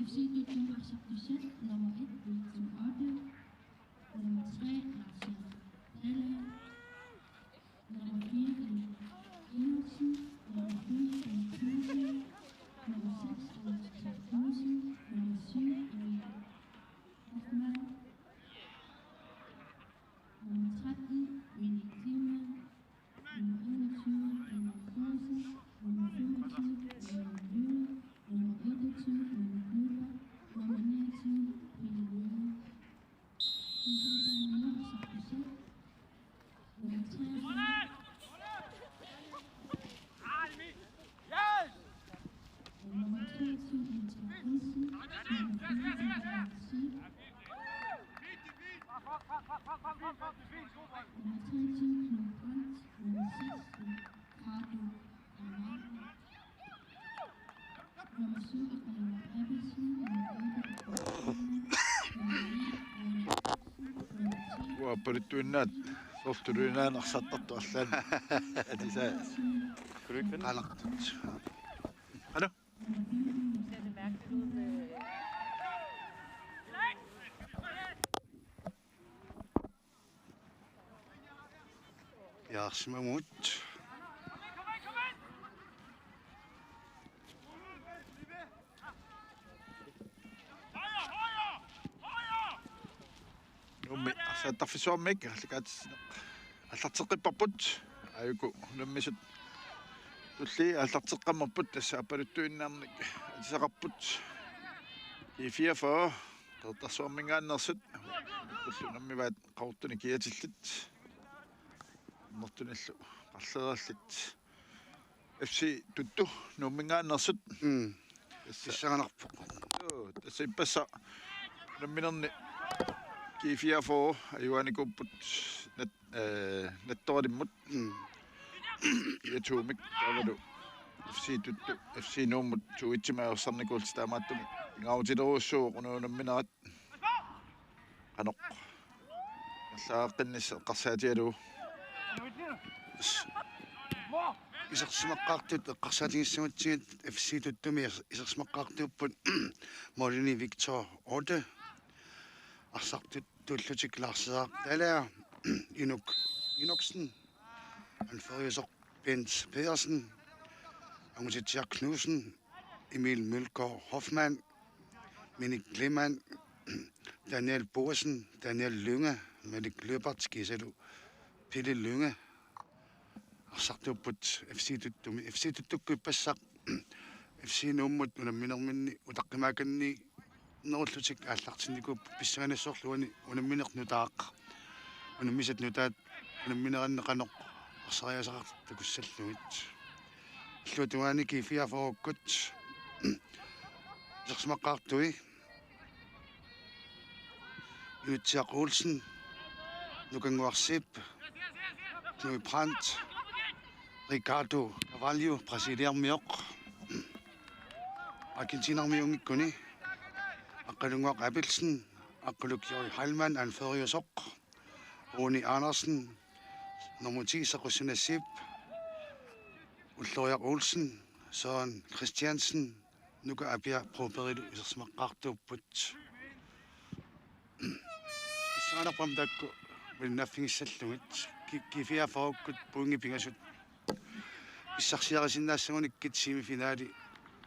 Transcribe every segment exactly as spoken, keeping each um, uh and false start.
F C Tuttum arsartussat nummer et, Wilson Otte, nummer tre, Lars Dalager, nummer fire, Henrik Enoksen, nummer fem, Hans Knudsen, nummer seks, Alex Knudsen, nummer syv, Emil Hoffmann, nummer tretten, Minik Kleemann, nummer enogtyve, Emil Poulsen, nummer femogtyve, Emil Lykke, nummer otteogtyve, Minik Løber, nummer niogtyve, Pelle Lykke. Nummer treogfyrre, nummer treogtyve, Victor Hansen, nummer fireogtyve, Lars Schick, nummer treogtyve, Knud Brandt, nummer seks, Ricardo Amado, nummer syv, Abraham Abelsen, nummer otte, Victor Hansen, nummer ni, Rune Hansen, nummer ti, Uanga appaluttuinnaat soorlu tuluinnaana arsartartut arlaannik atisaat. Qalaq. Qanoq? Jaarsimamut. Nuummi arsartarfissuarmik aallakaatitsineq aallarteqqipparput. Aajuku unammisut tulliit aallarteqqammerput, tassa appaluttuinnarnik atisaqarput. G fireogfyrre Qeqertarsuarminngaanneersut. Tullu unammivaat qaqortunik kiatillit. Annertunillu qarlereerlit. F C Tuttu Nuumminngaanneersut. Mm. Tassa pissanganarpoq. Joo, tassa ippassaq unamminerni G fireogfyrre ajugaanikuupput nat-, eh, Nattoralimmut. Mm. G to-mik taavalu F C Tuttu, F C Nuummut to et-imik ajorsarnikuullutik, taamaattumik pingaarutilerujussuuvoq una unamminerat. Qanoq ingerlaqqinnissaq eqqarsaatigalugu? Isersimaqqaartut eqqarsaatigissagutsigu F C Tuttumi isersimaqqaartuupput målini Victor Otte, arsartut tullutik Lars Dalager, Inuk Enoksen, anføreriusoq Bent Pedersen, Angutitsiaq Knudsen, Emil Mølgaard Hoffmann, Minik Kleemann, Daniel Boesen, Daniel Lynge, Malik Løbert kiisalu Pelle Lynge arsartuupput F C Tuttumi. F C Tuttukkut ippassaq F C Nuummut unamminerminni utaqqimaakkanni nerullutik aallartinnikuupput, pissanganassaaq uani unammineq nutaaq. Unammisat nutaat unammineranni qanoq arsariaaseqartut takussallugit. Illuatungaani G fireogfyrre-kkut isersimaqqaartui: Inutsiaq Olsen, Nukannguaq Zeeb, Knud Brandt, Ricardo Carvalho, brasiliarmioq, argentinarmiunngikkuni, Aqqalunnguaq Abelsen, Aqqaluk Jori Heilmann, anføreriusoq, Rune Andersen, nummer ti, Sequssunassiip, Ulloriaq Olsen, Søren Christiansen, Nuka Apia Brobergilu isersimaqqaartuupput. Pissanganarpoq taakku malinnaaffigissallutik. G-, G fireogfyrre-kkut pointit pingasut pissarsiarisinnaassagunikkit semifinali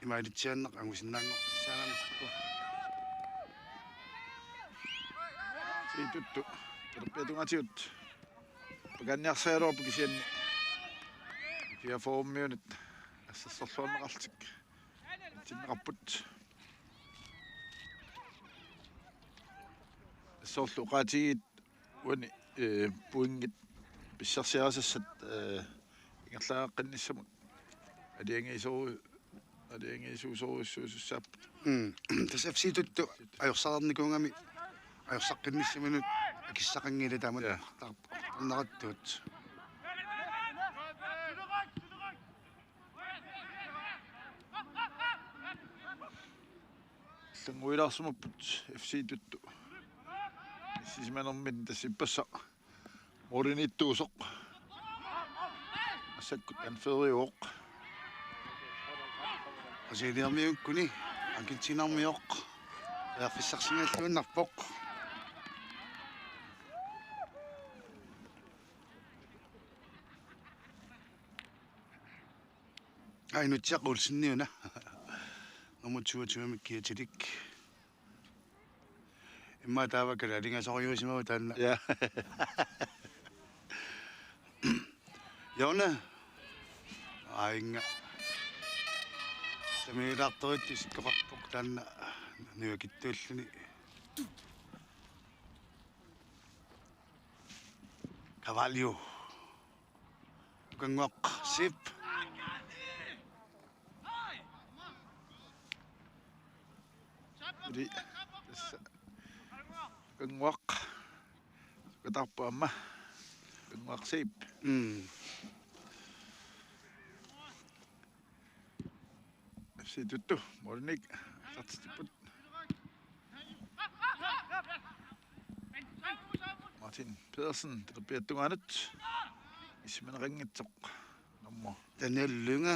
imaalitsiaannaq angusinnaanngortissaangamikku. F C Tuttu talerpiata tungaatigut pakaanniarsarigaluarput, kisianni fireogfyrre-miunit assersorluarneqarlutik atinneqarput. Soorlu oqaatigiit uani, eh, pointit pissarsiarisassat, eh, ingerlaqqinnissamut aalajangiisoru-, aalajangiisuusorujussuusussaapput. Mm. Tassa F C Tuttu ajorsarnikuugami, ajorsaqqinnissaminut akissaqanngilaq taamatut. Ja. Tar-, tarnerattut. Ilannguilaarsimapput F C Tuttu. Issisimanermini tassa ippassaq målimiittuusoq. Massakkut anføreriuvoq. Brasiliarmiukkuni, argentinarmioq. Periarfissarsinngilluinnarpoq. Ai, Nutsiaq Olseniuna. Nummer toogtyve-mik kiatilik. Immaqa taava kalaaligasorjuusimavoq taanna. Ja. Jonna. Ainga. Samilulaartorit isikkoqarpoq taanna nuakittuulluni. Cavallo. Nukannguaq Sip. Eli tassa Nukannguaq. Sukatarpoq aamma. Nukannguaq Sip. Mm. F C Tuttu, målinik, satsitiput. Martin Pedersen, talerpiata tungaanut. Isimineqanngitsoq. Nummer Daniel Lynge.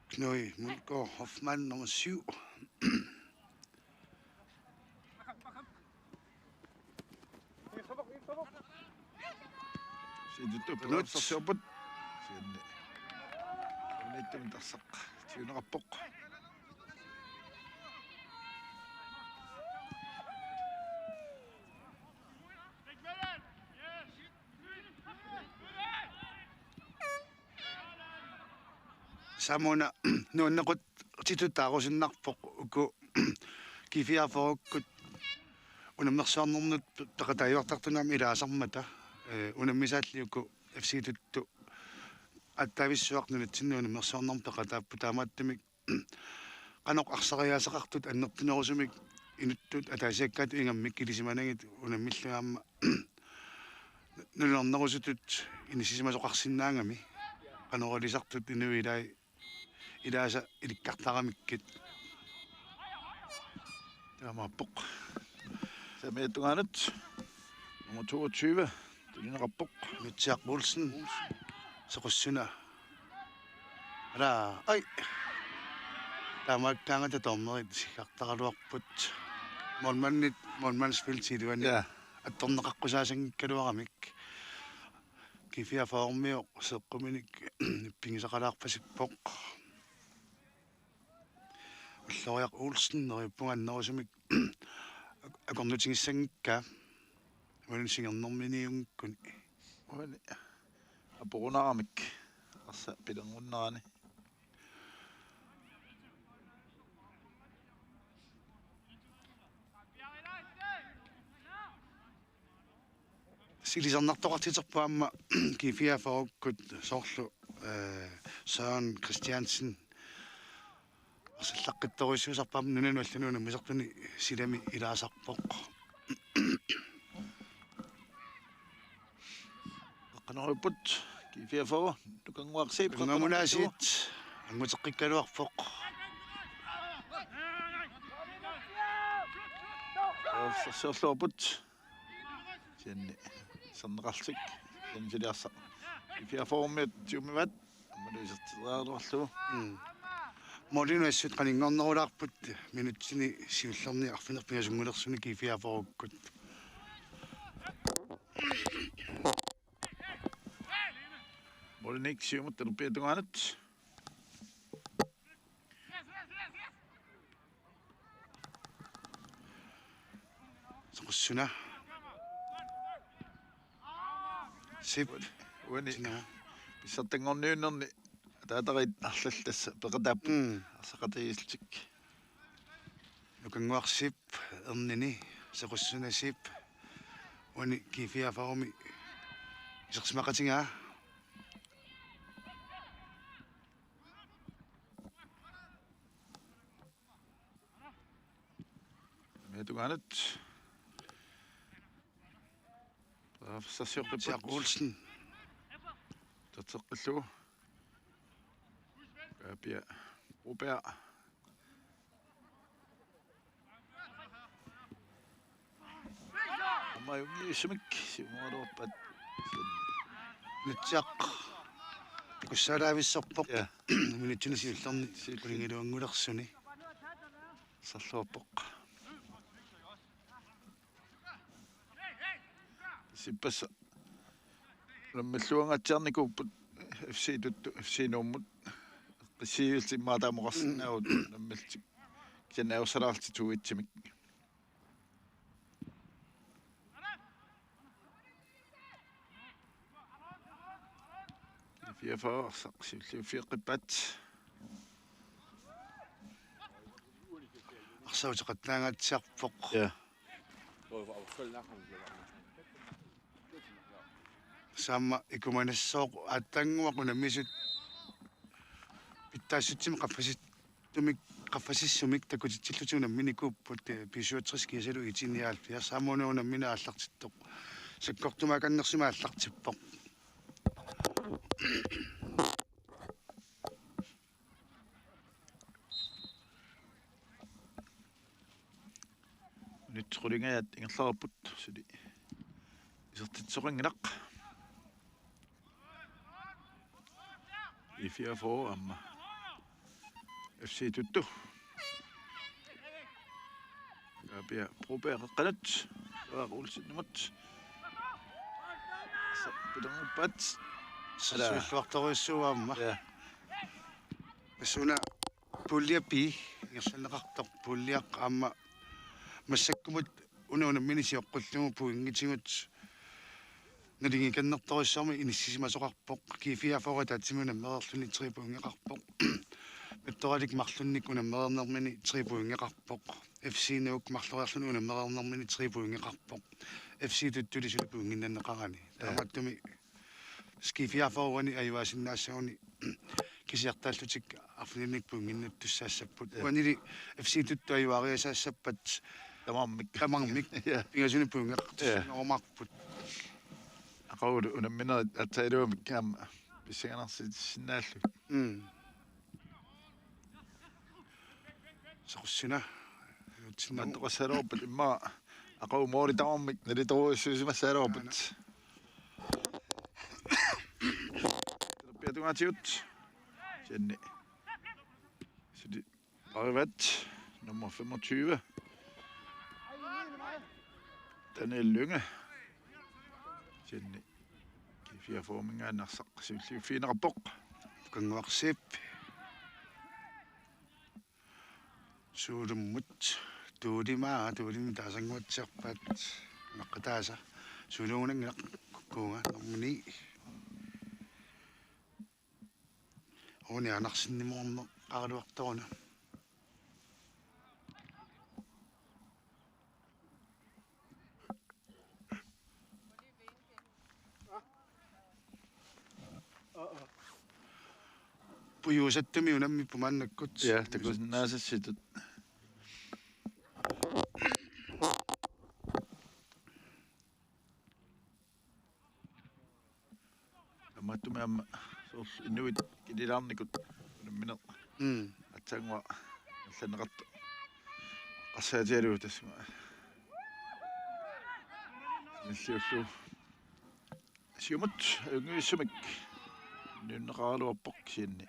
Knud Mulgaard Hoffmann, nummer syv. Siituttu Pinut. Pinut. Sianni. Unittum tassaq. Tiunerappoq. Samuna nuannequtitut taarusinnarpoq uku G fireogfyrre-kkut unammersuarnernut peqataajuartartunut aamma ilaasarmata, eh, unammisaalli uku F C Tuttu attavissuaq nunatsinni unammersuarnermi peqataapput taamaattumik qanoq arsariaaseqartut annertunerusumik inuttut ataasiakkaatut ingammik ilisimanagit unammillugit aamma nunarnerusutut inissisimasoqarsinnaagami qanoq ilisartut inuit ilaasa ilikkartaramikkit. Taamaappoq. Samiata tungaanut. Nummer toogtyve. Tunineqarpoq. Nutsiaq Olsen. Sequssuna. Ala, ai. Taamaakkaangata dommerit siggartaraluarput. Målmandit, målmandsfeltip iluani. Ja. Attorneqaqqusaasanngikkaluaramik. G fireogfyrre-mioq seeqquminik pigisaqalaarpasippoq. Ulloriaq Olsen neriuppunga annerusumik akornutigissanngikkaa. Uani singernerminiunngikkuni. Uani aporunaramik. Arsa pilerunnerani. Ilisarnartoqartiterput aamma G fireogfyrre-kkut soorlu, eh, Søren Christiansen arsallaqqittorujussuusarpoq aamma nunanut allanut unammisartuni silami ilaasarpoq. Qanoriput G fireogfyrre, Nukannguaq Sip, Nukannguaq Sip, anguteqqikkaluarpoq. Sersorluarput. Sianni serneqarlutik. Sianni siliarsaq. G fireogfyrre-miut tiumivat. Aammalu isertitseriaraluarlugu. Mm. Målinut assut qaninngornerulaarput minutsini siullerni arfineq-pingasunngulersuni G fireogfyrre-kkut. Målinik siumut talerpiata tungaanut. Sequssuna. Sip. Uani. Sina. Pissartanngorniunnerni ataatarit arlallit tassa peqataapput. Mm. Arsaqatigiillutik. Nukannguaq Sip ernini, Sequssuna Sip. Uani G fireogfyrre-mi isersimaqatigaa. Samiata tungaanut. Periarfissarsioqqipput. Jaak Olsen. Tateqqillugu. Kaapia. Upea. Aamma ajunngitsumik siumoorpat. Nutsiaq. Takussaalavissorpoq. Ja. Minutsini siullerni siullerni qulingiluanngulersuni. Sarluarpoq. Sippassa. Unammilluangaatsiarnikuupput F C Tuttu, F C Nuummut. Qissiivillutik immaqa taamoqarsinnaavugut unammillutik. Kisianni ajorsalaarlutik to-etsimik. Fireogfyrre arsaq siulliuffigeqqippaat. Arsaq uteqattaangaatsiarpoq. Ja. Taama ikumanassaaq aatsaannguaq unammisut pitsaassutsimik qaffasittumik, qaffasissumik takutitsillutik unamminikuupput, eh, B syvogtres kiisalu I T nioghalvfjerds, aamma una unammineq aallartittoq. Sakkortuumik akannersumik aallartippoq. Unitseqqulingajaat ingerlareerput suli isertitsisoqanngilaq. I fireogfyrre aamma F C Tuttu. Kaapia Broberg qeqqanut. Uaq Olsenimut. Sa pilannguppat. Ala. Sassuilluartorujussuuvoq aamma. Ja. Tassa una pulje B ingerlanneqartoq, puljeq aamma massakkumut una unammineq sioqqullugu pointigut nalingikannertorujussuarmik inissisimasoqarpoq. G fireogfyrre ataatsimik unammereerluni tre pointeqarpoq. Mattoralik marlunnik unammereernermini tre pointeqarpoq. F C Nuuk marloriarluni unammereernermini tre pointeqarpoq. F C Tuttuli suli pointinnanneqarani. Ja. Taamaattumik G fireogfyrre uani ajuaasinnaassaguni kisiartaallutik arfininnik pointinnattussaassapput. Ja. Uanili F C Tuttu ajuariasaassappat tamarmik. Tamarmik. Ja. Pingasunik pointeqartussangarumaarput. Ja. Aqagulu unamminerit aatsaat iluamik aamma pissanganarsitsisinnaallugit. Mm. Saqussina. Iluatsinnagu. Mattoqassagaluarpat immaqa aqagu mooli tamarmik nalitorujussuusimassagaluarpat. Aana. Piatungaatigut. Kisianni. Suli parivat nummer femogtyve. Daniel Lynge. Kisianni. G fireogfyrre-minngaanniit arsaq siulliuffigineqarpoq. Kanguarsip. Suulummut Tuulimaa, Tuulimit taasannguatsiarpaat naqqataasa. Suuluunngilaq kukkuunga normu ni. Rune Andersenimut aamma qaraluartoruna. Pujuusattumi unammipput maannakkut. Ja, takusinnaasassitut. Taamaattumik aamma soorlu inuit kililaarnikut unammineq. Mm. Aatsaannguaq allanneqartoq. Eqqarsaatigalugu tassunga. Nalliullugu. Siumut ajunngivissumik. Niunneqaraluarpoq kisianni.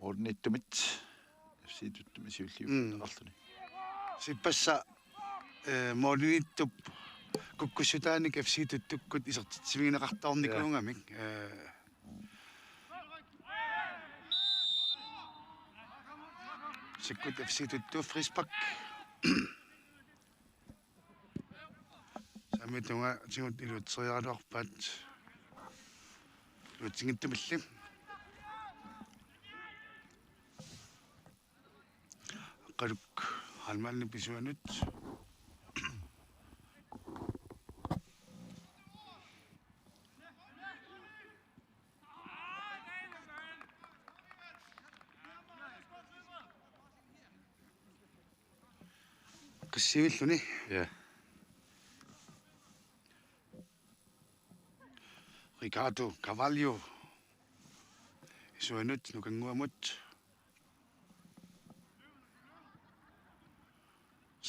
Moorniittumit. F C Tuttumi siulliuteqarluni. Mm. Sippassa, eh, moorniittup kukkussutaanik F C Tuttukkut isertitsimigineqartoornikuugamik. Ja. Eh, sikkut F C Tuttu frispark. Saamiata tungaatigut iluatseriaraluarpaat. Iluatsinngitsumilli. Aqqaluk Heilmannip isuanut. Qissiivilluni. Ja. Ricardo Carvalho. Isuanut Nukannguamut.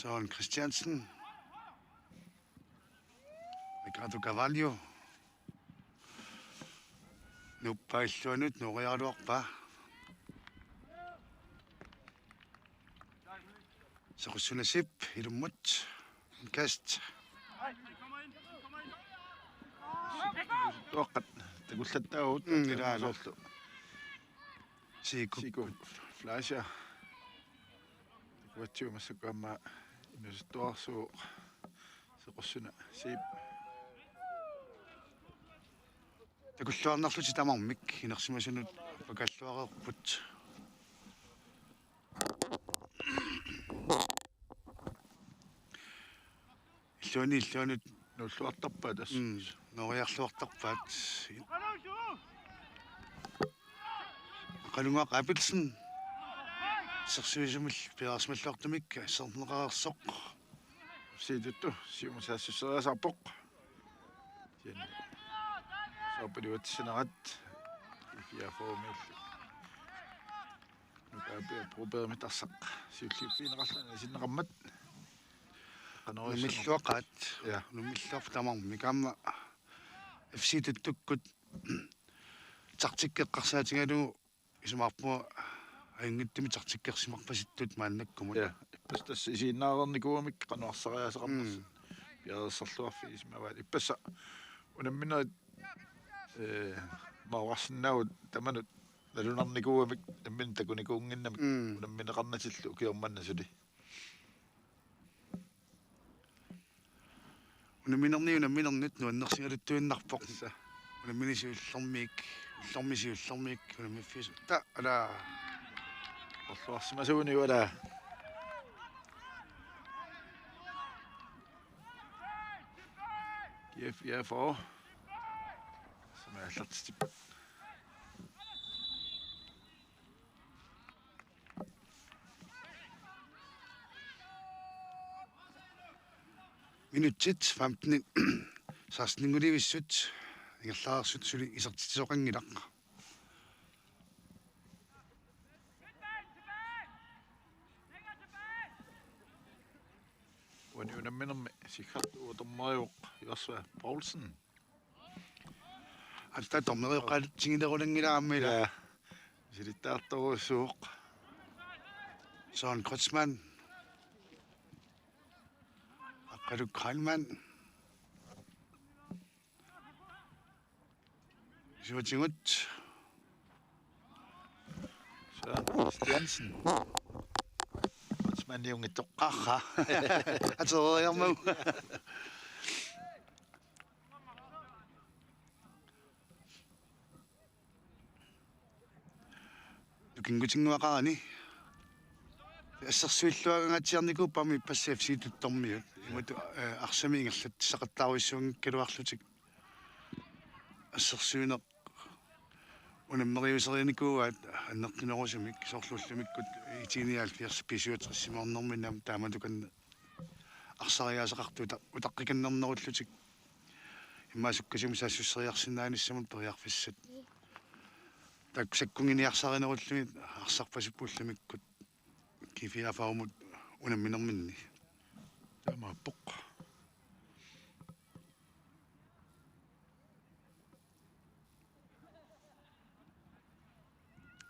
Søren Christiansen. Ricardo Carvalho. Nuuppaa illuanut nooriaraluarpaa. Sequssunasip ilummut. Kast. Tuaqqat takullattaavut. Mm, ilaa. Soorlu. Siku. Siku. Flasher. Takuatsigu massakkut aamma inuusuttuarsuuvoq. Sequssuna siip. Takulluarnerlutik tamarmik inersimasunut pakkalluareerput. Illuani illuanut nuulluartarpaat tassa. Mm, nooriarluartarpaat. Qalunnguaq Abelsen. Assersuisumillu piareersimalluartumik asserneqareersoq. F C-tuttu siumut saassusseriasaarpoq. Sian. Soorpaliuatsissinerat. Ifiafoomil. Nukaapia probeermit arsaq. Siulliuffigineqarluni sinneqarmat. Qanoq unammilluaqaat. Ja. Unammilluarput tamarmik aamma F C-tuttukkut taktikki eqqarsaatigalugu isumaqarpunga ajunngitsumik taktikkersimarpasittut maannakkumut. Ja, ippassaq tassa isiginnaareernikuugamik qanoq arsariaaseqarnersoq. Mm. Piareersarluarfigisimavaat. Ippassaq unamminerit, eh, maoqarsinnaavugut tamanut nalunarnikuugamik, nammineq takunikuunnginnamik, mm, unammineqarnatillu ukioq manna suli. Unamminerni unammininnut nuannersigaluttuinnarpoq. Tassa. Unammini siullermik, ullormi siullermik, unammiffiusu. Ta, ala. Orluarsimasuuniuk, ala. G F I F O. Som er helt til. Minutsit femten, seksten-inngulivissut ingerlareersut suli isertitsisoqanngilaq. Uani unamminermi Sighartup uatormariuvoq Josva Poulsen. Atta tormeriuqqaatigilerulanngilaammi ila. Ja. Silittaartorujussuuvoq. Søren Kreutzmann. Aqqaluk Heilmann. Isuatigut. Søren Christiansen. Kreutzmanniunngitsoq. Aha. Ateriarmagu. Nukinngutinnguaqarani. Assersuilluangaatsiarnikuupput aamma ippassaq F C-tuttormiut. Imatut, eh, arsamik ingerlatsissaqattaarujussuunngikkaluarlutik. Assersuineq unammeriuserinikuuaat annertunerusumik soorlu ullumikkut I T nioghalvfjerds B syvogtres-imiornerminni aamma taamatukan arsariaaseqartut uta-, utaqqikannernerullutik. Immaqa sukkasuumik saassusseriarsinnaanissamut periarfissat. Taakku sakkunnginiarsarinerullugit arsarpasippoq ullumikkut G F I F O-mut unamminerminni. Taamaappoq.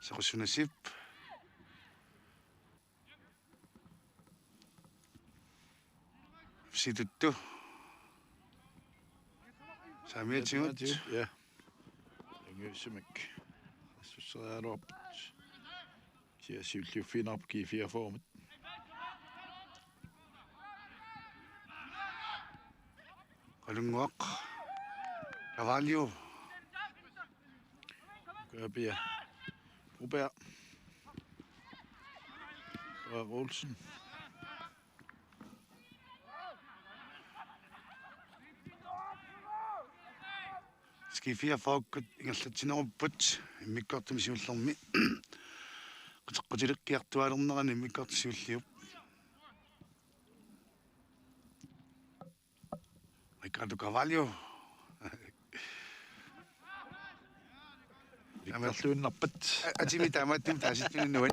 Sequssunasip. F C-tuttu. Saamiatigut. Ja. Langiussamik. Assusseriaraluarput. Kisianni siulliuffigineqarput G F I F O-mut. Qalunnguaq. Cavallo. Nukaapia. Broberg. Frederik Olsen. G F I F O-kkut ingerlatsinerupput immikkoortumi siullermi. Qiteqqutilikkiartuaalernerani immikkoortut siulliup. Ricardo Cavallo. Viktorluinnarpat. A-, atimi taamaattumik taasittunut nuan.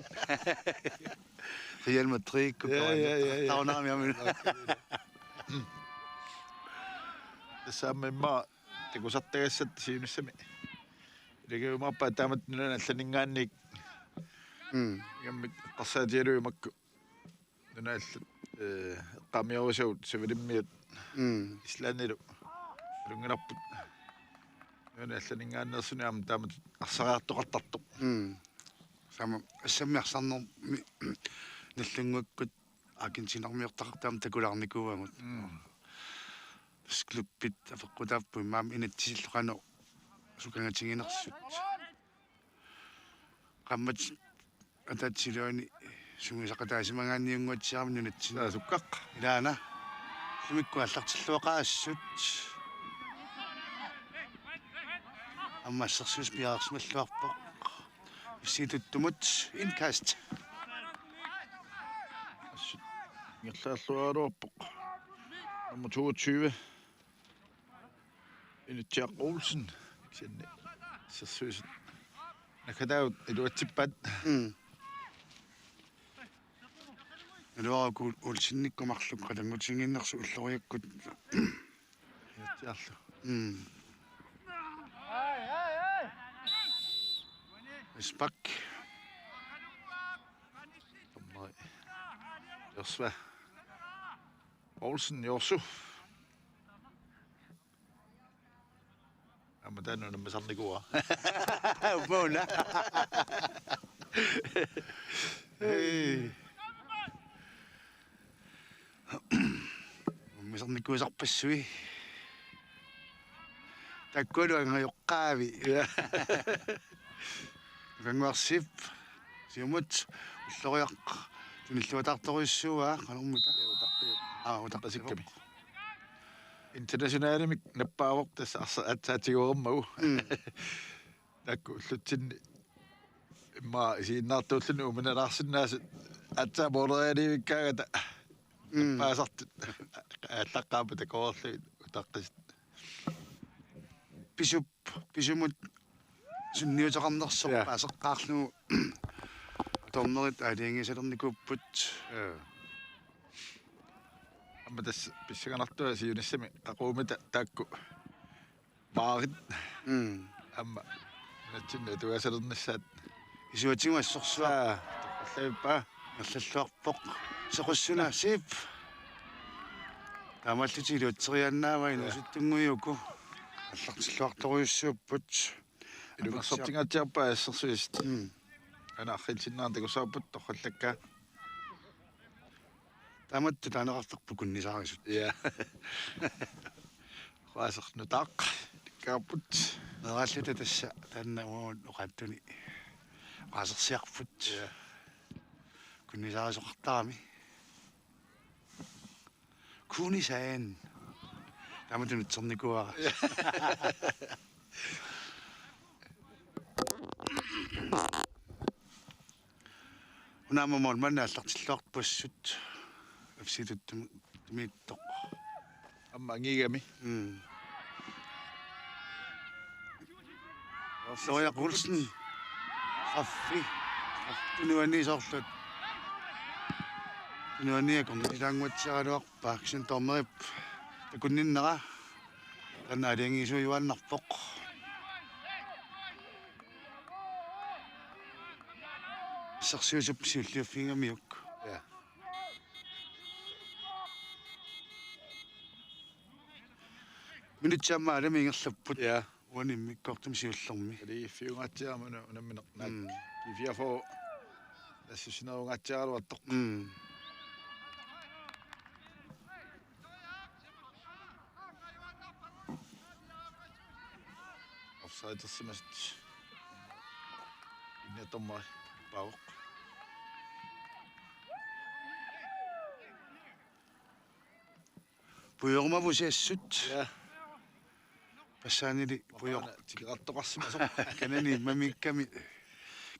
Real Madrid-ikkut. Ja, ja, ja, ja. Taunami amin. Tassami immaqa takusartagassatta siunissami. Ilagiumaarpaat taamatut nunanit allaninngaanniit. Mm. Ingammik eqqarsaatigalugu makku nunanit allat, eh, eqqaamiarusagut Savalimmiut. Mm. Islandilu. Alungilarput. Nunanit allaninngaanneersunik aamma taamatut arsariartoqartartoq. Mm. Taama assammi arsarnermi nallunnguakkut Argentinermiortaqartut aamma takulaarnikuuagut. Mm. Tassa klubbit apeqqutaapput immaqa inatsisillu qanoq sukangatiginersut. Qaammat ataatsip iluani sungiusaqataasimagaanniunnguatsiarami nunatsinni. Taava sukkaq. Ilaana. Sumikkut aallartilluaqaassut. Aamma assersuusoq piareersimalluarpoq. F C Tuttumut indkast. Assut ingerlaarluaraluarpoq. Nummer toogtyve. Inutsiaq Olsen. Kisianni assersuisut naggataavut iluatsippaat. Mm. Iluarakku Olsenikkut marluk qatanngutigiinnersut ulloriakkut. Inutsiarlu. Mm. Spak. Dommeri Joshua Olsen, Josu. Aamma taanna unammisarnikuuara. Umauna. Hei. Unammisarnikuusarpassui. Taakkualu angajoqqaavi. Ja. Kanguarsip. Siumut. Ulloriaq. Tunilluataartorujussuuaa. Qanormita? Utarpiup. Aa, utarpiup. Qasikkami. Internationalimik nappaavoq tassa arsa-, aatsaat tiguarammagu. Mm. Taakku ullutsinni immaqa isiginnaartuulluni uuminalaarsinnaasut aatsaat moolerialiivikkaangata. Mm. Nappaasartut. Aallaqqaammata takoorlugit utaqqisut. Pisup, pisumut sunniuteqarnersoq. Ja. Paaseqqaarlugu dommeriat aalajangiisalernikuupput. Ja. Aamma tassa pissanganartua siunissami qaqugummita taakku baarit. Mm. Aamma nunatsinni atugasalernissaat. Isuatigut assorsuaq. Aa, toqqallavippaa. Allalluarpoq. Sequssuna siip. Taamaallutik iluatseriaannaavai. Ja. Inuusuttunnguit uku. Aallartilluartorujussuupput. Ilungersortingaatsiarpaa assersuisut. Mm. Ana arriilsinnaarneq takussavarput torrallakkaa. Taamatut taaneqartarput kunnisaarisut. Ja. Oqaaseq nutaaq. Tikkaarput. Meeraalluta tassa taanna uagut oqaatsini oqaasersiarput. Ja. Kunnisaarisoqartarami. Kunisaan. Taamatut nutsernikuuara. Ja. Una aamma målmandi aallartilluarput assut. F C Tuttum-, Tuttumiittoq. Aamma angigami. Mm. Ulloriaq Olsen. Straffi. Straffi tunuani soorlu. Tunuani akornutaannguatsiaraluarpaa, kisianni dommerip takunninnera. Taanna aalajangiisuujuaannarpoq. Assersuisup siulliuffigigamiuk. Ja. Minutsit aamma alami ingerlapput. Ja. Uani immikkoortumi siullermi. Aliiffiungaatsiarama una-, unammineq naak. Mm. G fireogfyrre. Assussinerungaatsiaraluartoq. Mm. Offsidersimasut. Inniattormari paavoq. Pujorumavusi assut. Ja. Passaanili pujoq. Aana tikeqartoqarsimasoq. Kanani immamiikkami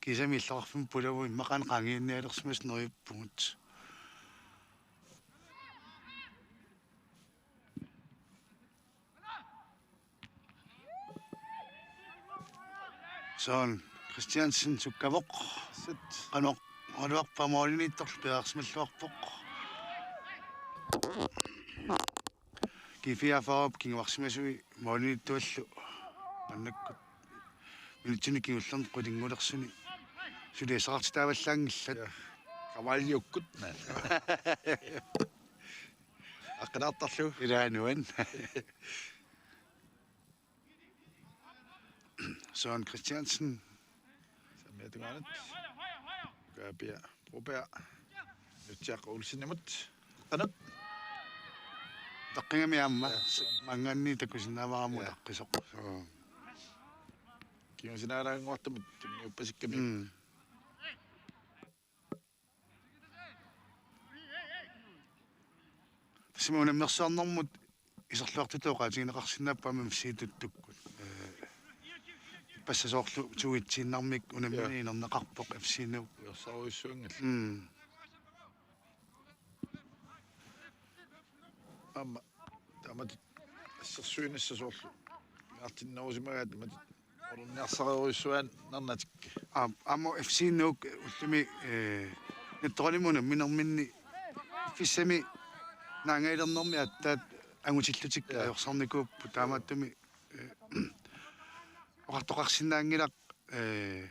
kiisami illoqarfimmut pulavut immaqaana qaangiunnialersimasut neriuppugut. Søren Christiansen sukkavoq. Sit. Qanoq oqaluarpa målimiittorlu piareersimalluarpoq. G fireogfyrre kinguarsimasui målimiittuallu maannakkut Minutsini kingullerni qulinngulersuni suliassaqartitaavallaanngillat. Ja. Kavaljukkut. Aqqanaartarlu. Ilaanuan. Søren Christiansen. Samia tungaanut. Kaapia Broberg. Nutsiaq Olsenimut. Qanut. Taqqingami aamma. Ja. Maanngaanniit takusinnaavara aamma. Ja. Taqqisoq. Soo. Kingusinaalaannguartumut tunniuppasikkamik. Mm. Tassami unammersuarnermut iserluartutut oqaatigineqarsinnaapput aamma F C Tuttukkut. Ee, ippassaq soorlu to-itsiinnarmik unammini. Ja. Inerneqarpoq F C Nuuk. Isersorujussuanngillat. Mm. Aamma taamatut assersuinissaq soorlu pingaartinnerusimagaat taamatut orunniarsareerujussuaannarnatik. Aap, aamma F C Nuuk ullumi, ee, Nettoralimut unamminerminni piffissami naangajalernermi aatsaat angutillutik. Ja. Ajorsarnikuupput taamaattumik, ee, oqartoqarsinnaanngilaq, ee,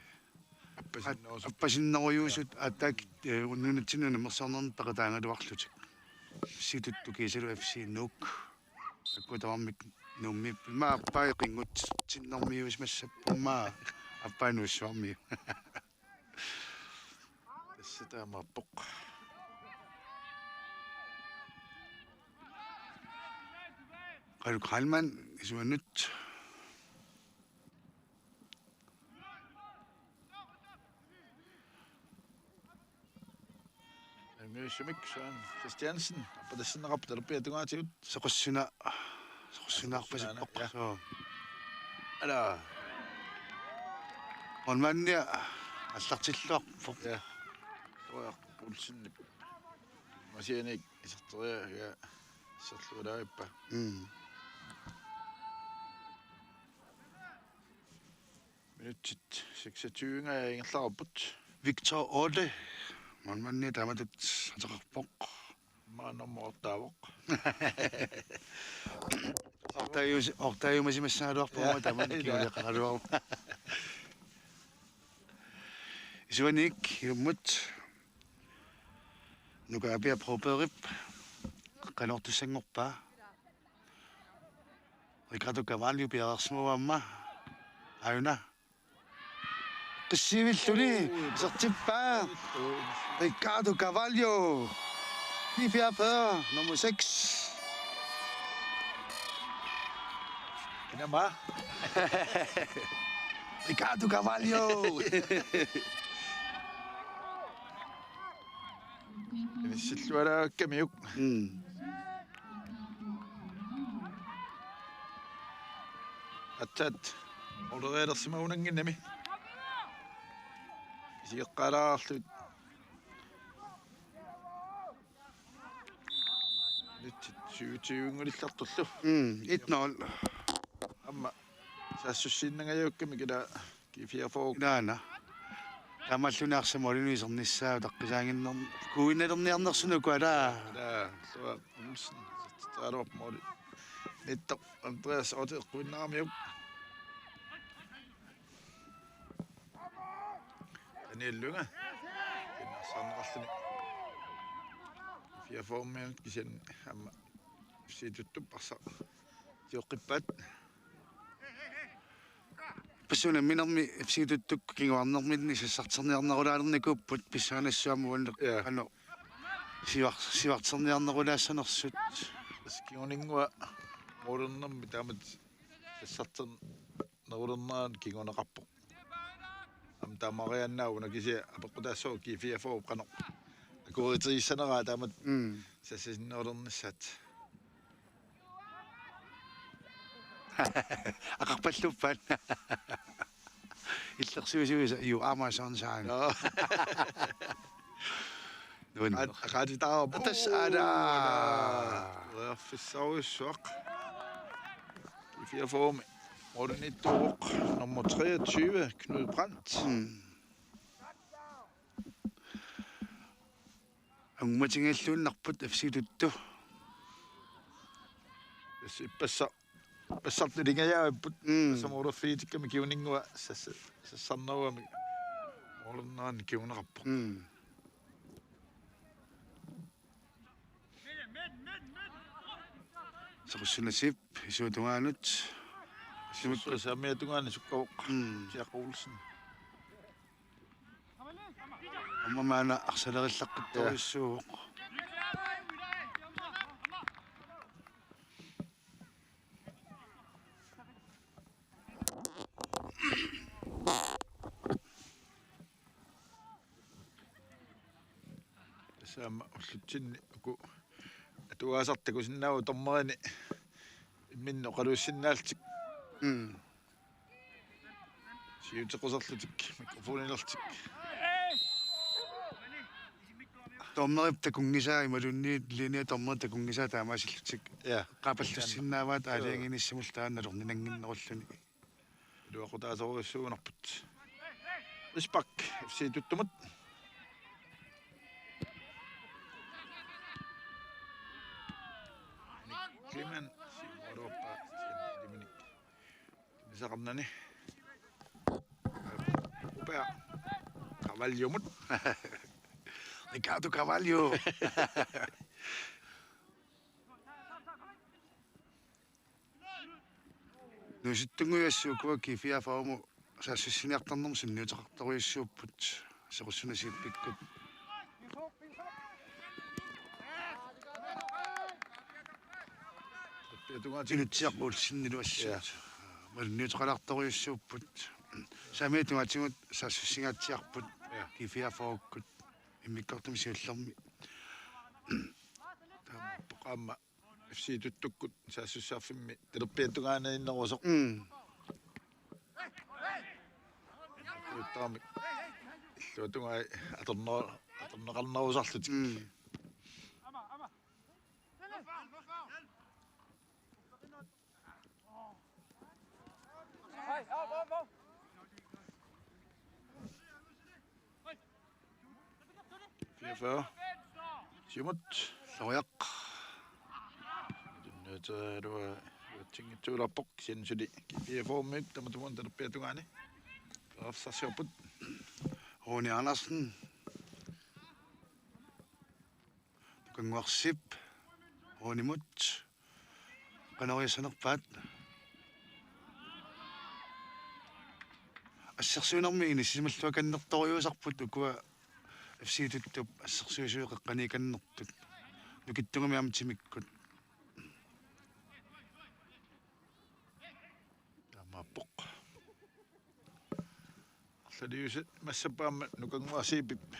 appasinnerusup. Appasinnerujuusut aatsaat, ee, nunatsinni unammersuarnerni peqataagaluarlutik. F C Tuttuk kiisalu F C Nuuk. Akku tamarmik Nuummiipput. Immaqa aappaa qinngutinnermiuusimassappat, immaqa aappaa Nuussuarmiut. Tassa taamaappoq. Qaluk Heilmann isuanut. Angusumik Søren Christiansen, appatassinneqarpoq talerpiata tungaatigut. Soqussuna-, soqussunaarpasippoq. Ja. Soo. Ala. Målmandia aallartilluarpoq. Ja. Roar Olsenip. Masianik iserteriagaa iserluulaavippa. Mm. Minutsit seksogtyve ingerlareerput. Victor Otte. Målmandi taamatut ateqarpoq. Maa nummer otte-avoq. Ortaajus-, ortaajumasimassagaluarpoq. Ja. Aamma tamanna. Ja. Kinguleqaraluarpoq. Isuaniik ilummut. Nuka Apia Brobergip qanoq ortussanngorpaa. Ricardo Cavallo piareersimavoq aamma. Aajuna. Qissiivilluni isertippaa. Ricardo Cavallo. P fireogfyrre, nummer seks. Inama. Ricardo Cavallo. Inissilluaraakkamiuk. Mm. Aatsaat. Ordereelersimagunannginnami. Isigeqqaalaarlutik. Minutsit syvogtyve-nngulillartullu. Mm, et nul. Aamma saassussiinnangajakkami kila G fireogfyrre. Ilaana. Taamaallunaarsa målini isernissaa utaqqisaannginnermi. Kuinnalerniarnersunut uku ala. Ala, Ullup Olsen, isertitserigaluarpoq måli. Nittoq Andreas Otte eqquinnaramiuk. Daniel Lynge. Pinnersaaneqarluni. Fireogfyrre-miunut kisianni aamma F C Tuttup arsaq. Tioqqippaat. Passuuna minnermi F C Tuttuk kinguarnerminni sassarterniarnerulaalernikuupput pissanganassuarmut uanneq. Ja. Qanoq sivar-, sivarterniarnerulaassanersut. Tassa kinguninngua målernermi taamatut sassarternerulernerani kinguneqarpoq. Aamma taamariaannaa una kisianni apeqqutaassaaq G fireogfyrre qanoq akueritissaneraa taamatut. Mm. Sassasinnerulernissaat. Aqarpalluppaat. Illersuisuisa, you are my sunshine. Joo. Nuanneq. Aqaatitaarpoq. Tassa ala. Periarfissarujussuaq. G fireogfyrre-mi målimiittuuvoq nummer treogtyve, Knud Brandt. Mm. Angumatigiilluinnarput F C Tuttu. Tassa ippassaq Passartut ilingajaapput. Mm. Samuulerfigitikkamik kingorna sas-, sassarnerugamik. Moorlerneranik kinguneqarpoq. Mm. Sequssunaasiip isuatungaanut. Sumik saamiatungaani sukkavoq. Mm. Jakob Olsen. Aamma maanna arsalerillaqqittorujussuuvoq. Tassa aamma ullutsinni uku atugaasartut takusinnaavagut dommerini imminnut oqaluussinnaallutik. Mm. Siutequsarlutik, mikrofonilerlutik. Dommerip takunngisaa imaluunniit linje dommerip takunngisaa taamaasillutik. Ja. Qaapallussinnaavaat. Joo. Aalajangiinissamullu taanna nalorninannginnerulluni. Iluaqutaasorujussuugunarput. Frispark F C Tuttumut. Clement, siumoorpa, Clement. Tunisaqarnani. Upea. Carvalhomut. Ricardo Carvalho. Nuusuttunnguit assut ukua G fireogfyrremut saassussiniartarnermut sunniuteqartorujussuupput, Sequssunaasiipikkut. Ilutsiaq Olsenilu assut. Ja. Malunniuteqalaartorujussuupput. Saamiatungaatigut saassussingaatsiarput. Ja. G fireogfyrrekkut immikkoortumi siullermi. Taamaappoq aamma F C Tuttukkut saassussaaffimmi talerpiatungaaniinnerusoq. Mm. Uttaamik. Illuatungai atorne-, atorneqarnerusarlutik. Mm. Fireogfyrre. Siumut. Soriaq. Tunniuteruaa uatsinngitsuulerpoq, kisianni suli G fireogfyrremiut tamatumuuna talerpiatungaani periarfissarsiorput. Rune Andersen. Nukannguarsip Runemut. Qanoq issanerpaat? Assersuinermi inissisimalluakannertorujussuusarput ukua F C Tuttup assersuisui qeqqaniikannertut. Nukittuugami aamma timikkut. Taamaappoq. Arlaliusut massakkut aamma Nukannguaq C P-p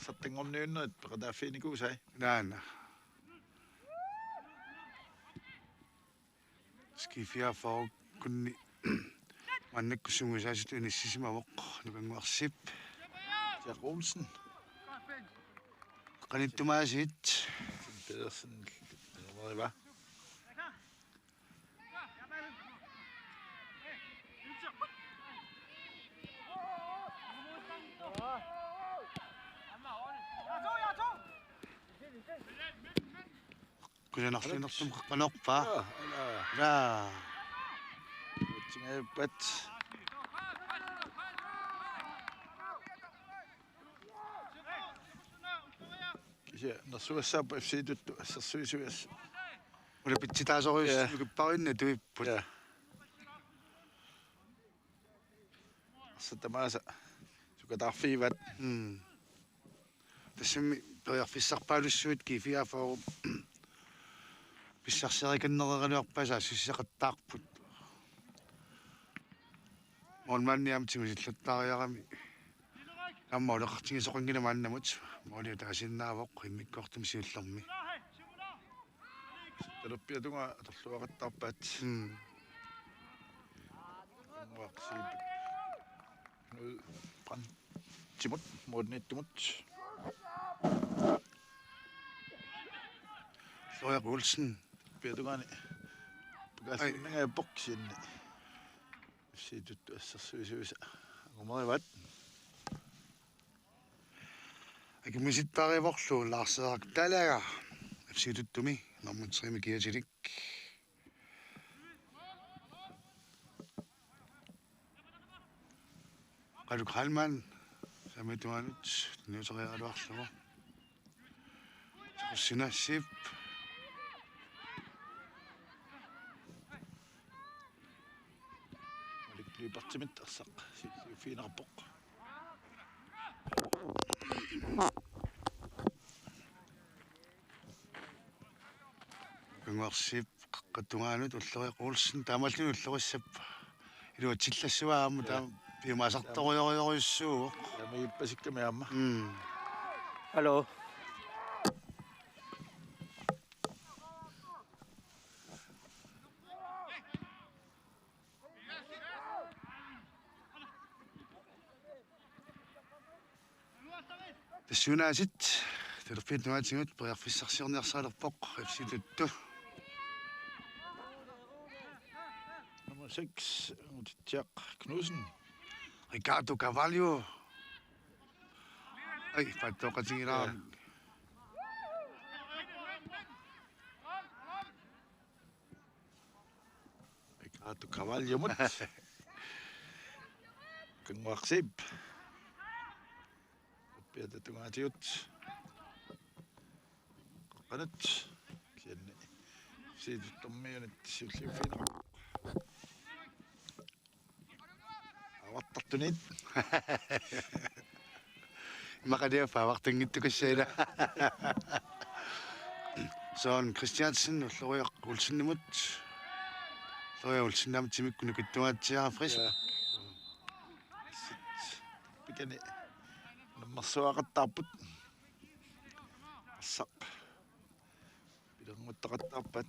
sartanngorniunnerit peqataaffiginikuusai. Naana. G fireogfyrrekkunni maannakkut sungiusaasutut inissisimavoq Nukannguaq C P-p. Jack Olsen. Qanittumaasiit. Pedersen. Numeriva. Kusanarsinertumik qanoq ippa? Aa, aa. Ila. Uatsinngippat. Kisianni nersugassaapput F C Tuttu assersuisuiassat. Una pitsitaasorujussuit. Ja. Nukipparuinnaq tuipput. Ja. Arsaq tamaasa sukataarfigivaat. Mm. Tassami periarfissarpaalussuit G fireogfyrre pissarsiarikannereraluarpaat saassussiaqattaarput. Målmandi aamma tigusillattaariarami. Aamma uleqartigisoqanngilaq maannamut. Måli ataasinnaavoq immikkoortumi siullermi. Talerpiatungaa atorluaqattaarpaat. Mm. Nukannguaq C P-p. Qan-, timut, målimiittumut. Soriaq Olsen. Piatungaani. Ai. Pakaassinnaanngilaq boksiinni. F C Tuttu assersuisuisa angumerivaat. Akimisittaarivorlu Lars Erik Dalager. F C Tuttumi nummer tre-mi kiatilik. Qaluk Heilmann, saamiata tungaanut, niuteriaraluarlugu. Sinassip. Malik Lyberthimit arsaq, si-, si-, fiinerpoq. Kanguarsip qaqqap tungaanut Ulloriaq Olsen, taamaalilluni ullorissap iluatsillassavaa aamma. Ja. Taama piumasartorujorujorujussuuvoq. Ja, miippasikkami aamma. Mm. Hallo. Tassuunaasit talerpiata tungaatigut periarfissarsiorniarsaralerpoq F C Tuttu. Nummer seks, Angutitsiaq Knudsen. Ricardo Carvalho. Ai, paatsoqatigilaarami. Ja. Ricardo Carvalhomut. Kanguarsip. Talerpiata tungaatigut. Qaqqanut. Kisianni F C Tuttumiunit siulliuffigineqarpoq. Avartartunit. Imaqaliaffaa avartanngitsukassai ila. Søren Christiansen, Ulloriaq Olsenimut. Ulloriaq Olsen aamma timikkut nukittuaatsiarpoq, frisk. Ja. Sit pikani. Nammarsuaqattaarput. Arsaq. Pilerngutaqattaarpat.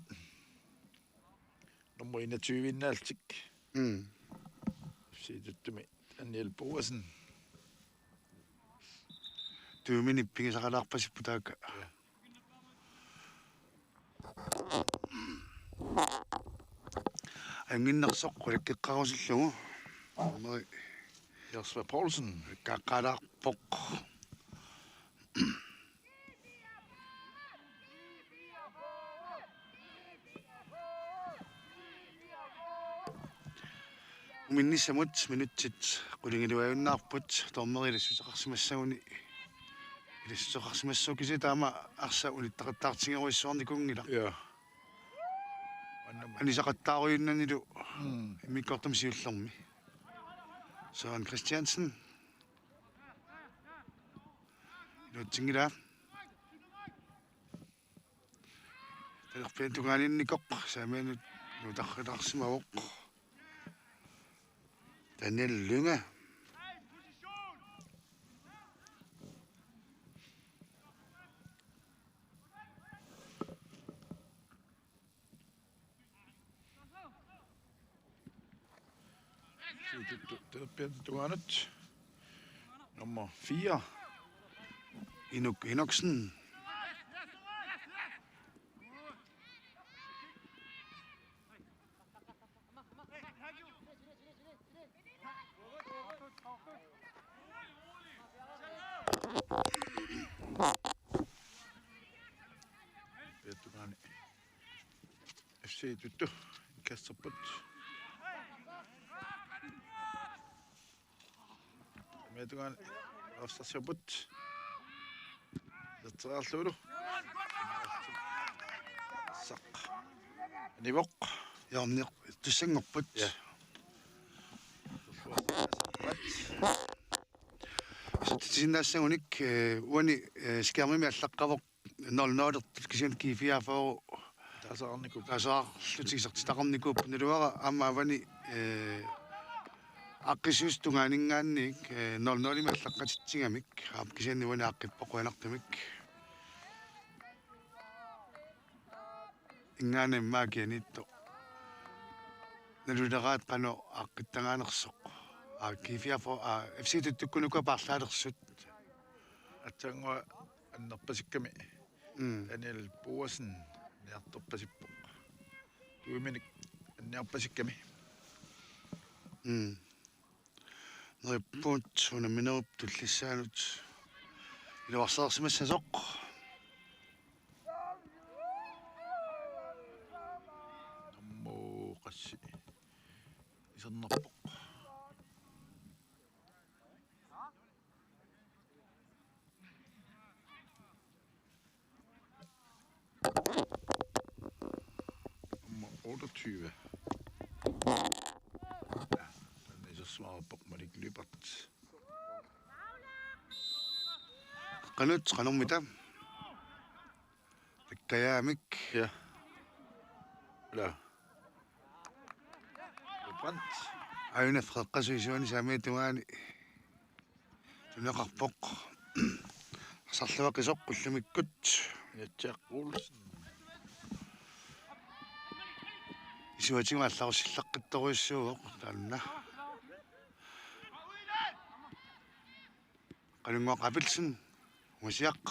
Nummer enogtyve-innaallutik. Mm. F C Tuttumi Daniel Boasen. Tuuminip pigisaqalaarpasipput taakku. Ja. Anginnersoq qulakkeqqarusullugu. Aamma Jasper Poulsen. Kaqqalaarpoq. Uminnissamut minutsit qulingiluajunnaarput, dommeri ilassuteqarsimassaguni. Ilassuteqarsimassooq kisianni taama arsaq unittaqattaartigerujussuarnikuunngilaq. Ja. Annam. Anisaqattaarujunnanilu. Mm. Immikkoortumi siullermi. Søren Christiansen. Iluatsinngilaa. Talerpiata tungaaninnikoq saamianut nutarrilaarsimavoq. Daniel Lynge. Siutittu talerpiata tungaanut. Nummer fire. Inuk Enoksen. Talerpiata tungaani. F C Tuttu kasterput. Metungan afsarsiorput. Sertiarluulu. Saq. Nivoq. Hjørner. Tussanngorput. Ja. Sertiarsinnaassagunik, eh, uani, eh, skærmimi allaqqavoq nul nul kisianni G fireogfyrre. Taasaqarnikuupput. Taasaqarlutik isertitaqarnikuupput, naluara aamma avani, eh, aaqqissuussip tungaaninngaanniit, eh, nul nul-imik allaqqatitsigamik. Aap, kisianni uani aaqqippoq qujanartumik. Inngaanniit immaqa kianiittoq. Naluleraat qanoq aaqqittagaanersoq. Aa, G fireogfyrre, aa, F C Tuttukkut ukua paarlaalersut. Aatsaannguaq annerpasikkami. Mm. Daniel Boasen niartorpasippoq. Tuuminik anniarpasikkami. Mm. Neriuppugut unamminerup tullissaanut iluarsaarsimassasoq. Nummer qassi. Isernarpoq. otteogtyve. Ja, den er så smart på Malik Lybert. Qanut, qanormita? Takkajaamik. Ja. Ila. Brandt. Aajuna Frederikkasuk isuani saamiata tungaani. Tuneqarpoq. Arsarluaqisoq ullumikkut. Jack Olsen. Isuatigut allarussilluaqqittorujussuuvoq taanna. Qanunnguaq Abelsen, Ungasiaq.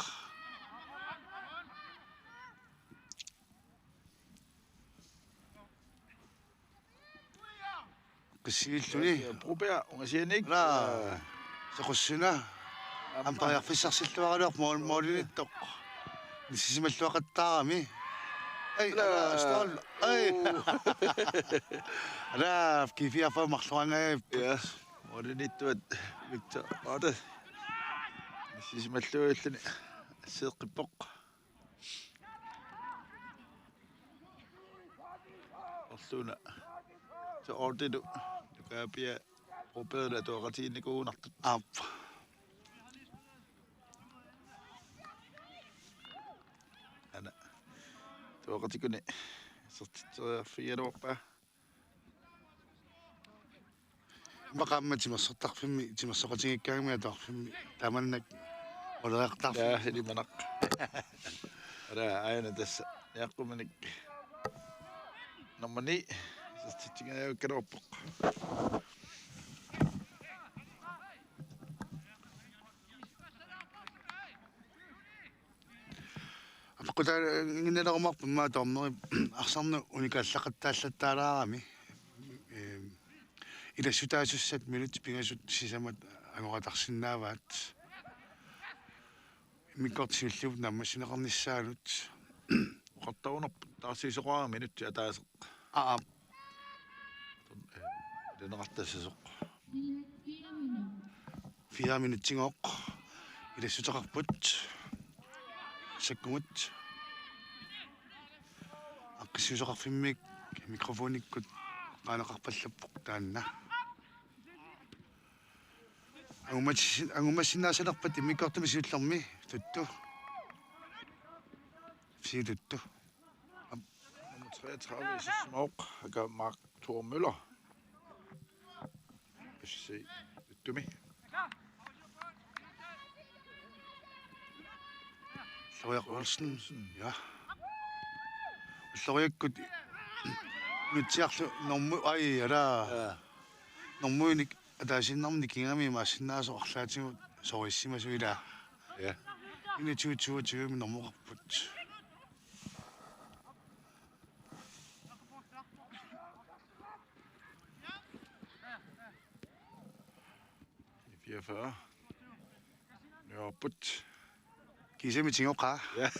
Qissigilluni. Broberg, Ungasianik. Ala. Sequssuna. Aamma periarfissarsilluaraluarpoq mål-, målinittoq. Inissisimalluaqattaarami. Ai, ala. Ala, stolpe. Ai. Oh. Ala, G fireogfyrre marloraangajapput. Ja. Målinittuat Victor Otte. Inissisimalluarluni. Seeqqippoq. Orluuna. Så Ortilu. Nukaapia. Broberglu atuaqatigiinnikuugunartut. Aap. Aana. Atuaqatigiinni. Isertitseriarfigigaluarpaa. Immaqa aamma timersortarfimmi, timersoqatigiikkaangami atuarfimmi, tamannak oleriartarfimmi. Ja, ilimanaq. Ala, aajuna tassa, niaqquminik. Nummer ni, isertitsingajavikkaluarpoq. Apeqqutaaginnalerumaarput immaqa dommeri arsarneq unikaallaqattaallattaalaarami. Ehm, ilassutaasussat minutsit pingasut sisamat angoratarsinnaavaat. Immikkoortut siulliupput naammassineqarnissaannut. Oqartarunarpoq taarsiisoqarami minutsit ataaseq. Aap. Tun-, eh, iluneqartassasoq. Fire minutsigooq. Ilassuteqarput. Sakkumut. Aaqqissuisoqarfimmik mikrofonikkut qaaneqarpallappoq taanna. Angumassi-, angumassinnaassanerpat immikkoortumi siullermi tuttu. F C tuttu. Nummer treogtredive, Sismok, aka Mark Thor Møller. F C tuttumi. Ulloriaq Olsen, ja. Ulloriakkut nutsiarlu normu-, ai, ala. Ja. Normuinik ataasiinnarmik nikingami imaassinnaasoq arlaatigut sorissimasuilaa. Ja. Enogtyve toogtyve normukarput. Fireogfyrre. Nujarput. Kiisami tigoqaa. Ja.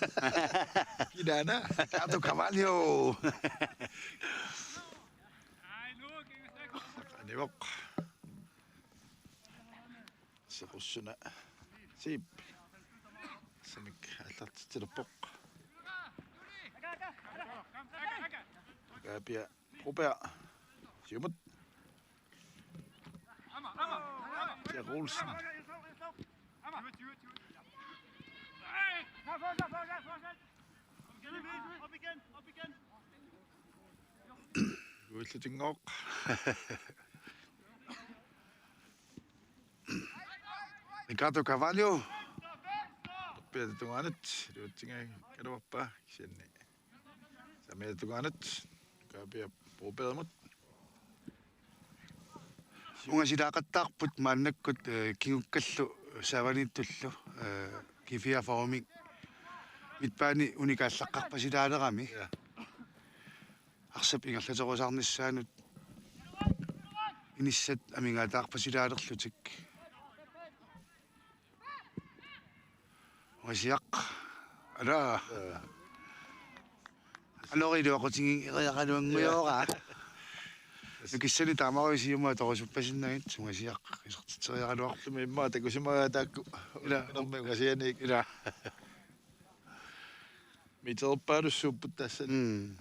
Kinaana. Kato Cavallo. Anivoq. Sequssuna. Siip. Samik aallartitsilerpoq. Kaapia. Broberg. Siumut. Jack Olsen. Uillutinngooq. Ricardo Cavallo. Torpiata tungaanut, iluatsingajaluarpaa kisianni. Saamiata tungaanut, Kaapia Brobergimut. Ungasilaaqattaarput maannakkut, eh, kingukkallu saavaniittullu, eh, G fireogfyrremik midtbane unikaallaqqarpasilaalerami. Ja. Arsap ingerlaterusaarnissaanut inissat amigaataarpasilaalerlutik. Ungasiaq. Ala. Ja. Anori iluaqutigiiaqqaluanngujoora. Nukissani taamaru siumut atorusuppasinnagit Ungasiaq isertitseriaraluarpoq. Sumi immaqa takusimagaa taakku. Ila. Normi Ungasianik. Ila. Miterpaalussuupput tassani. Mm.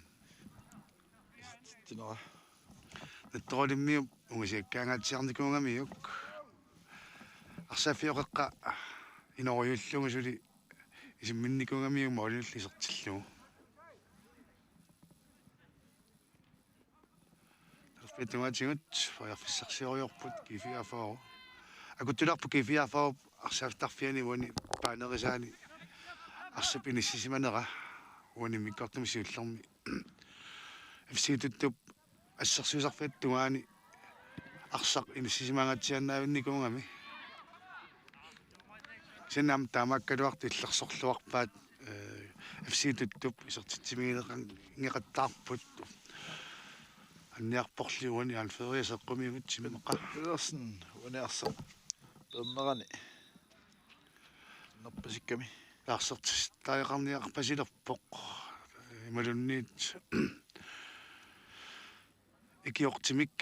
Tinera. Nattorulimmiup ungasiakkaangaatsiarnikuugamiuk. Arsaaffiup qeqqa inooriullugu suli isimminnikuugamiuk målinullu isertillugu. Talerpiata tungaatigut periarfissarsioriarput G fireogfyrre. Akuttulaarpoq G fireogfyrre arsaq tarfiani uani paanerisaani arsap inissisimanera uani immikkoortumi siullermi. F C Tuttup assersuisarfiata tungaani arsaq inissisimangaatsiaannaavinnikuugami. Kisianni aamma taamaakkaluartoq illersorluarpaat, eh, F C Tuttup isertitsimigineqan-, -ngeqattaarput. Anniarporli uani Alfred Riis eqqumiigut timmeqa. Pedersen, uani arsaq peernerani nerpasikkami. Taarsertitariaqarniarpasilerpoq. Imaluunniit ikiortimik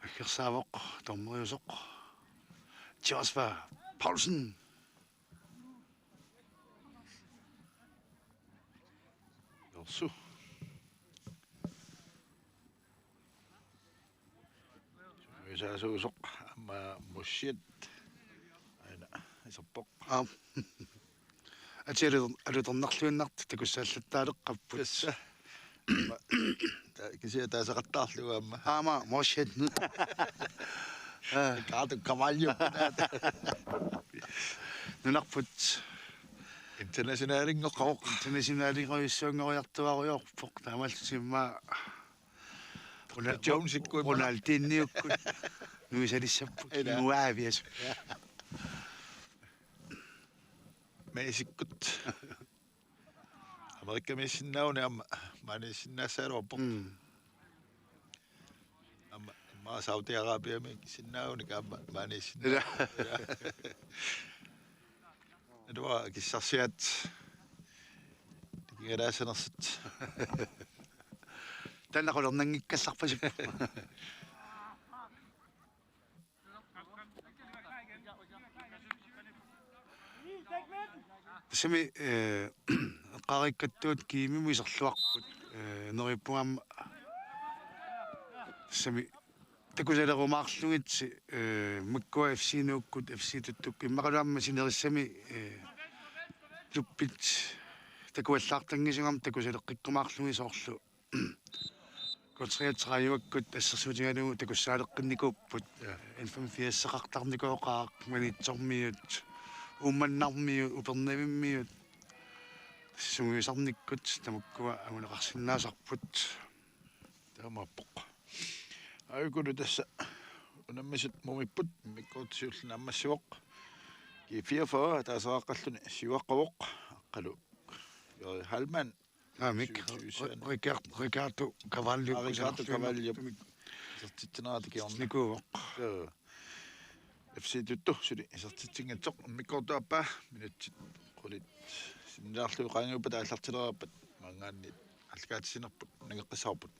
aggersaavoq dommeriusoq Joshua Paulsen. Jorsu. Isaasuusoq aamma Moschiet. Aana iserpoq. Aap. Atia alu-, alutornarluinnartut takussaallattaaleqqapput. Tassa. Ma-, ta-, kisianni taasaqattaarlugu aamma. Aamma, Moschiet. Aa. Kaatu Cavallo. Nunarput. Internationalinngorpoq. Internationalinngorujussuanngoriartuaarujoorpoq. Taamaallutik immaqa Rona-, Jones ikkui Ronaldinhokkut nuisalissapput. Ila. Kinguaaviasu. Ja. Messikkut. Amerikamiissinnaaguni aamma maaniissinnaassaagaluarpoq. Mm. Aamma, aamma Saudi Arabiamiissinnaaguni aamma maaniissinna-. Ila. Ila. Ilua kissarsiat. Tikigalaassanersut. Taanna qulernanngikkallarpasippoq. Tassami, eh, eqqaariikkattuut Kiimimut iserluarput, eh, neriuppunga aamma. Tassami takusalerumaarlugit, eh, makkua F C Nuukkut, F C Tuttukkut, immaqalu aamma sinerissami, eh, klubbit takuallaartanngisugami takusaleqqikkumaarlugit soorlu K treogtredivekkut assersuutigalugu takussaaleqqinnikuupput. Ja. N femogfirsaqartarnikooqaaq, Maniitsormiut, Uummannarmiut, Upernavimmiut. Sungiusarnikkut tamakkua anguneqarsinnaasarput. Taamaappoq. Aajukulu tassa unammisut mumipput, immikkoortoq siulleq naammassivoq. G fireogfyrre ataasiaqqalluni siuaqqavoq. Aqqalu Jori Heilmann. Aamik. Syvogtyve. Ri-, Ricard-, Ricardo Cavallo. Aa, Ricardo Cavallo. Isertitsinerata kingorna. Nikuuvoq. Joo. F C Tuttu suli isertitsinngitsoq, immikkoortup aappaa minutsit qulit sinnilaarlugit qaangiuppata aallartilereerpat maanngaanniit aallakaatitsinerput nangeqqissavarput.